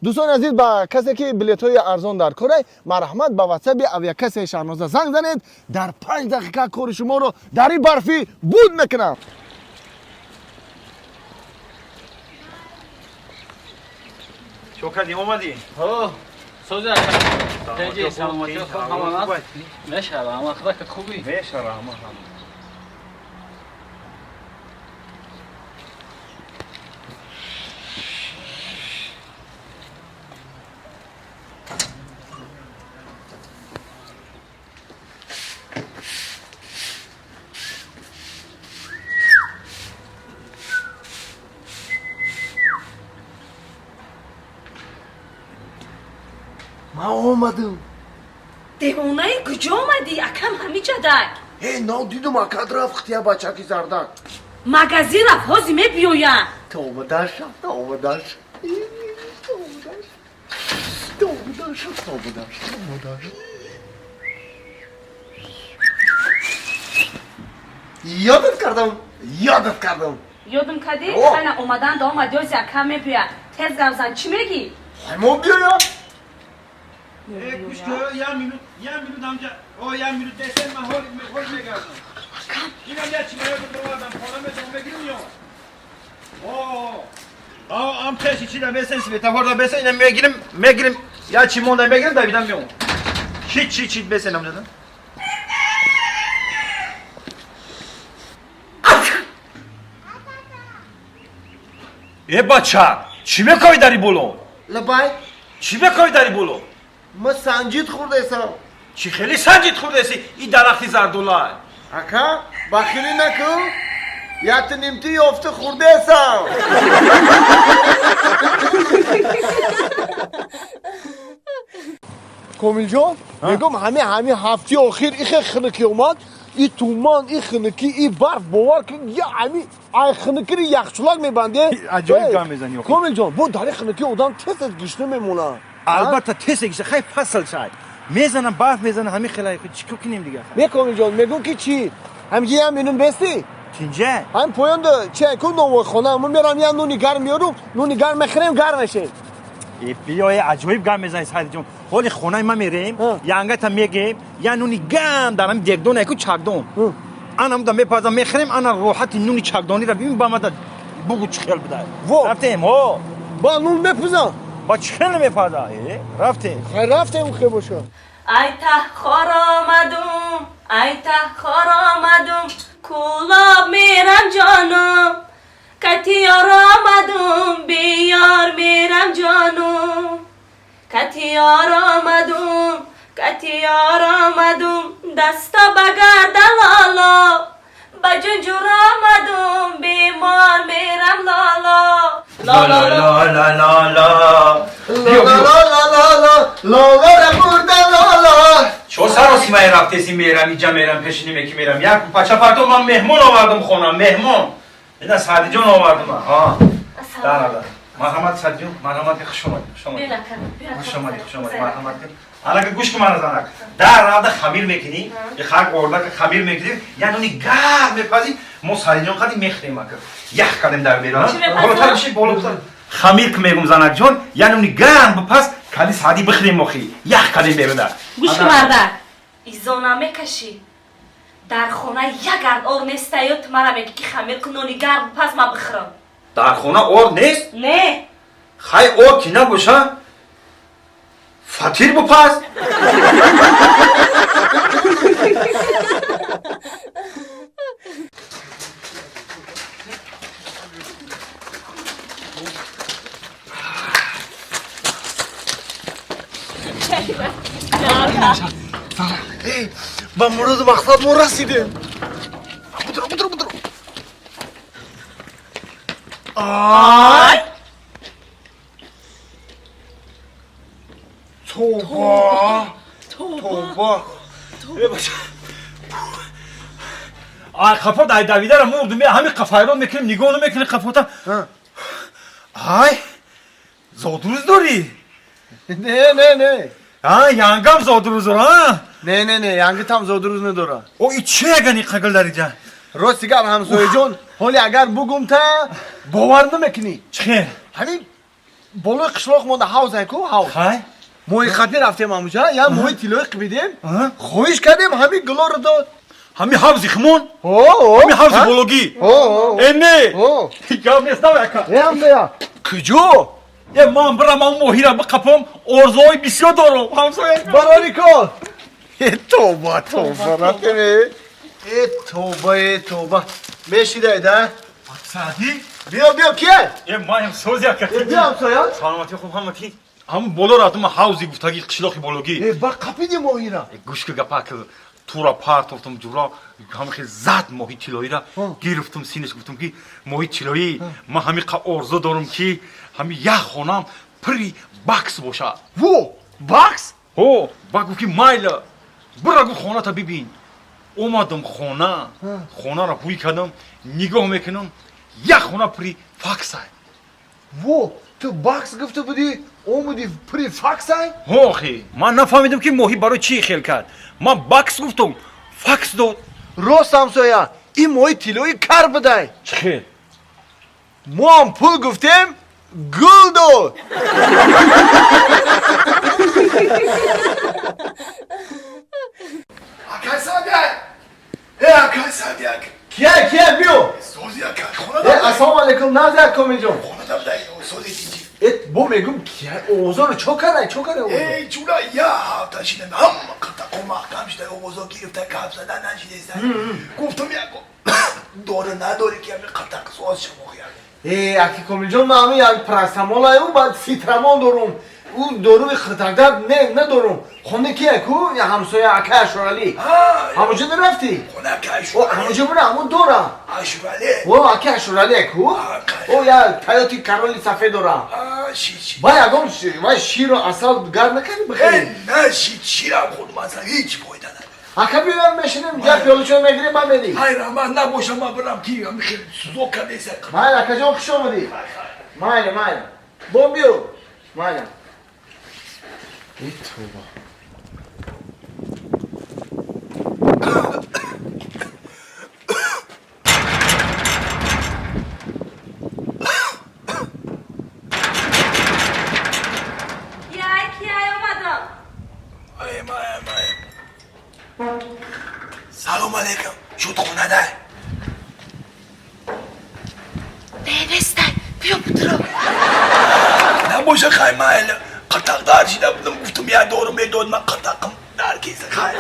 Дӯстони азиз, ба касе ки билетҳои арзон дар корай, марҳамат, ба ватсаби авиакассаи Шаҳноза занг занед, дар 5 дақиқа кори шуморо дар ин барфӣ буд мекунам. Чо кардӣ, омадӣ? Сози ака. Теҷи, саломатӣ, хуб ҳама аст? Мешава, ама худакат хубӣ? Мешава, ҳама ҳама. Ман омадам. Девонаи, куҷо омадӣ? Акам ҳамиҷадак. Э, нав дидум, акат рафт я бачаки зардак. Магазин рафт, ҳози мебиёяд. Тобадаша, тобадаша, тобадаша, тобадаша, тобадаша. Ёдат кардам, ёдат кардам. Ёдум кардӣ? О. Хайна омадан да омад, ёзи акам мебиёяд. Тез гап зан, чӣ мегӣ? Ҳамо биёя. Гӯш кун, як минут, як минут ҳамҷа. О, як минут десен, ман ҳол ҳол мегардам. Инам як чӣ меёдам, бовардам, хона медом, мегирим ё. О, о, ам пеши чи да бесен, светофор да бесен, инам мегирим, мегирим, я чӣ монда мегирим, давидам меом. Чи чи чи бесен ҳамҷа да? Э, бача, чӣ мекои дари боло? Лабай. Чӣ мекои дари боло? Ма санҷид хӯрдаесам. Чӣ хеле санҷид хӯрдаеси? И дарахти зардолай. Ака, бахилӣ накун, якта нимти ёфта хӯрдаесам. Комилҷон, мегӯм, ҳами ҳафтаи охир ихе хунукӣ омад, и туман, и хунукӣ, и барф, бовар кун, я ҳами ай хунукири яхчулак мебанде. Аҷоиб гап мезанӣ охир. Комилҷон, бо дари хунукӣ одам тез тез гишна мемонад. Албатта, тез гишта. Хай, фасл шай мезанам, барф мезанам, ҳами хелай, чӣ кор кунем дига? Не, Комилҷон, мегӯм ки чӣ, ҳамҷи ям минут бести. Тинҷа. Ҳам поёнда чи ку новойхона, мо мерам, я нуни гарм меёрум, нуни гарм мехӯрем, гарм мешем. Э, биё, э, аҷоиб гап мезанӣ, Саидҷон. Ҳоли хонаи ма мерем, янгата мегем, я нуни гам дар ҳами дегдон яку чакдон анамда мепазам, мехӯрем, ана роҳати нуни чакдониро бибин, ба мада бугу чӣ хел бидай. Во. Рафтем, ҳо. Ба нун мепузам. Ба чӣ хел намепаза? Э, рафтем. Хай, рафтем, хе боша. Ай тахор омадум, ай тахор омадум, Кӯлоб мерам ҷонум, катиёр омадум, биёр мерам ҷонум, катиёр омадум, катиёр омадум, даста ба гардан лоло, ба ҷунҷур омадум, бемор мерам лоло. ла ла ла ла ла. Лола бурда лола. Чо саросимаи рафтеси, мерам иҷа, мерам пешини меки, мерам як пача партон, ман меҳмон овардум хона, меҳмон ина Саъдиҷон овардум. Да, марҳамат, Саъдиҷон, марҳамат, хуш омадӣ, хуш омадӣ, хуш омадӣ, хуш омадӣ, марҳамат. Анака, гӯш кун мана, занак, дар равда хамир мекунӣ, хак ордака хамир мекунӣ, я нони гарм мепазӣ, мо Саъдиҷон қади мехӯрем, ака ях кардем дар берун. Болотар биши, болотар. Хамир ки мегум, занакҷон, я нони гарм бипаз, кади Саъдӣ бихӯрем, охи ях кардем беруда. Гӯш кун, мардак, изона мекашӣ, дар хона як гард ор нестаю, ту мара мегӣ ки хамир кун, нони гарм паз, ма бихӯрам. Дар хона ор нест? Не. Хай, ор ки набоша, фатир бипаз. Ба муроду мақсад мо расидем. Будро, будро, будро. Ай, тоба, тоба! Ай, қафот, ай давидара мурдум, ҳами қафайрон мекунем, нигоҳ намекунем қафота. Ай, зодрӯз дорӣ? Не, не, не. А, янгам зодрӯз дора? Не, не, не, янгитам зодрӯз надора. О, и чи ягани қагил дар иҷа? Рости гап, ҳамсояҷон, ҳоли агар бугум, та бовар намекунӣ. Чӣ хел? Ҳамин Болои қишлоқ монда ҳавз ай ку, ҳавз. Хай. Моҳи қатӣ рафтем ҳамуҷа, як моҳи тиллои қибидем, хоҳиш кардем, ҳамин гулоро дод. Ҳами ҳавзи химон? О, Ҳами ҳавзи бологӣ? О, Э, не. О. Гап нест, ака. Э, ҳамсоя. Куҷо? Э, ман бирам ам моҳира биқапам, орзуҳои бисёр дорам, ҳамсоя. Барори кор. Э, тоба, тоба, рафтем. Э, Э, тоба, э, тоба. Мешидай, да? Саъдӣ? Биё, биё, кия? Э, маям, сози, ака. Э, биё, ҳамсоя. Саломатӣ, хуб ҳаматӣ. Ҳамун боло рафтам, ҳавзи гуфтагӣ, қишлоқи бологӣ. Э, ба қапиди моҳира. Э, гӯш ки гапа, ки тура партофтам, ҷура ҳама хел зад, моҳи тиллоира гирифтам, синаш гуфтам, ки моҳи тиллоӣ, ман ҳами қа орзу дорам, ки ҳами як хонам пури бакс бошад. Во, бакс? Ҳо, ба гуфт, ки майла, бира, гуфт, хоната бибин. Омадам хона, хонаро ҳуй кардам, нигоҳ мекунам, як хона пури факсай. Во, ту бакс гуфта будӣ, омуди, пури факсай? Ҳо, охи ман нафаҳмидам, ки моҳӣ барои чӣ хел кард. Ман бакс гуфтам, факс дод. Рост, ҳамсоя, ин моҳи тиллоӣ кар будай. Чӣ хел? Мо ҳам пул гуфтем, гул дод. Акай Садиак! Э, акай Садиак! Кия, кия, биё. Сози, акай, Э, хонадам. Ассалому алайкум, назар Комилҷон. Хонадам дай, сози тинҷи. Э, бо мегум, кия, овозоро чо карай, чо карай овозо? Эй, ҷура, я ҳафта шидам, ҳама қиртақо маҳкам шуда, овозо гирифта, гап зада нашидеста. Гуфтам, яко дора надорӣ, ки ҳами қиртақ соз шамохия. Э, аки Комилҷон, ман ҳамин як парацетамол аю, баъд ситрамон дорум. Ӯ доруи қиртақдард не, надорум. Хона кия ку? Я ҳамсоя ака Ашуралӣ. Ҳамуҷо нарафтӣ? Хона акай О, ҳамуҷо бура, ҳамун дора. Ашуралӣ. О, аки Ашуралӣ ку? О, я таёти кароли сафед дора. Шид, шид. Вай ягон вай ширу асал гар накардӣ Э, бихӯрӣ? на, шид, ширам хӯрдум, асла ҳеҷ фоида надорад. Ака, биёям, мешинем, як пиёла чой мегирем, ба медӣ. Ҳай, раҳмат, набошам, ман бирам, ки ҳами хел сузок кардеса. Майли, акаҷон, хуш омадӣ. Майли, майли. Бо биё. Майли. Э, тоба. Кияй, кияй, омадам. Ай, май, май. Салом алейкум. Шуд хонада? Не, нестай, биё, будро. Набоша, хай, майли. Қиртақ шида будам, гуфтам, як дору медод, ман қиртақам дар киса, хай.